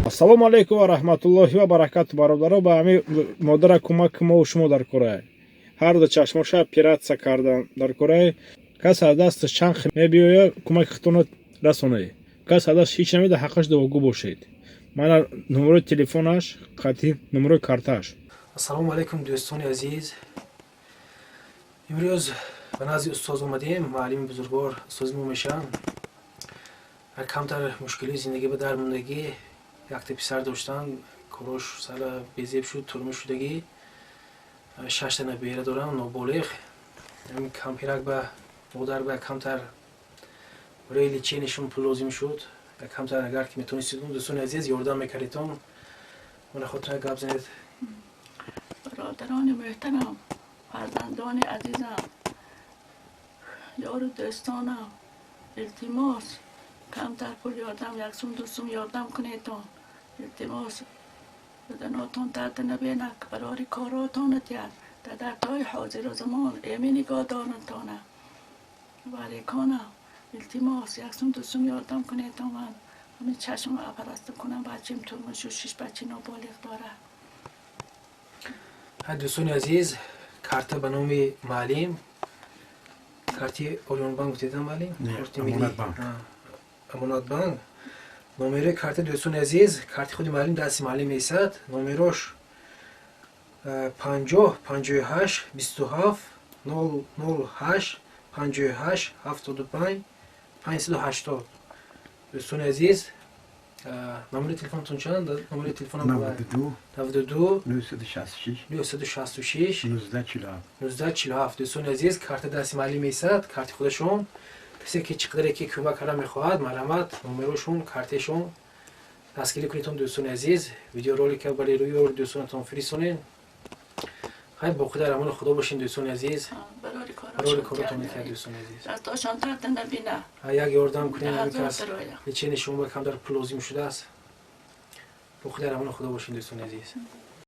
Ассалому алайкум ва раҳматуллоҳи ва баракату. Бародаро, ба ҳами модара кӯмак мо шумо дар кораи. Ҳар ду чашмоша оператсия кардан дар кораи. Кас аз дасташ чанд мебиёяд, кӯмаки худтона расонед. Кас аз даст ҳеч намеда, ҳаққаш дуогӯ бошед. Мана номерои телефонаш, қатъи номерои картааш. Ассалому алайкум, дӯстони азиз. Имрӯз ба назди устоз омадем, муаллими бузургвор, устози мо мешаванд. Камтар мушкилии зиндагӣ ба дар мондагӣ, якта писар доштанд, корош сала безеб шуд, турма шудагӣ, шашта набера дорам, ноболиғ. Кампирак ба модар ба камтар барои лечения шон пул лозим шуд. Камтар агар ки метонистед, дӯстони азиз, ёрдам мекардитон. Мана хотира гап занед. Бародарони муҳтарам, фарзандони азизам, ёру дӯстонам, илтимос, камтар пул ёрдам, як сум, ду сум ёрдам кунедтон, илтимос. Баданотон дарда набинад, барори коротона диҳад, дар дардҳои ҳозиру замон эми нигоҳ доратона. Валиконам, илтимос, як сум, ду сум ёрдам кунедтон. Ман ҳамин чашм оператсия кунам, бачим турма шуд, шиш бачи ноболиғ дорад. Дӯстони азиз, карта ба номи муаллим, карти Ориёнбанк гуфтедам, муаллим? Амонатбанк. Номерои карта, дӯстони азиз, карти худи муаллим дасти муаллим меистад. Номерош 50 58 27 008 58 75 580. Дӯстони азиз, номери телефонтон чанд? Номери телефонам? 92. 92. 966. 966. 1947. 1947. Дӯстони азиз, карта дасти муаллим меистад, карти худашон. Касе ки чӣ қадаре ки кӯмак карда мехоҳад, марҳамат, номерошон, картешон дастгирӣ кунедтон. Дӯстони азиз, видеоролика барои рӯи дӯстонатон фиристонед. Хайр, боқӣ дар амони Худо бошед, дӯстони азиз. Барори Барори коротон коротон метиҳад, дӯстони азиз. Дастошон дарда набина. Як ёрдам кунед, ҳамин кас ҳазор дароя. Лечения шумо ба камтар пул лозим шудааст. Боқӣ дар амони Худо бошед, дӯстони азиз.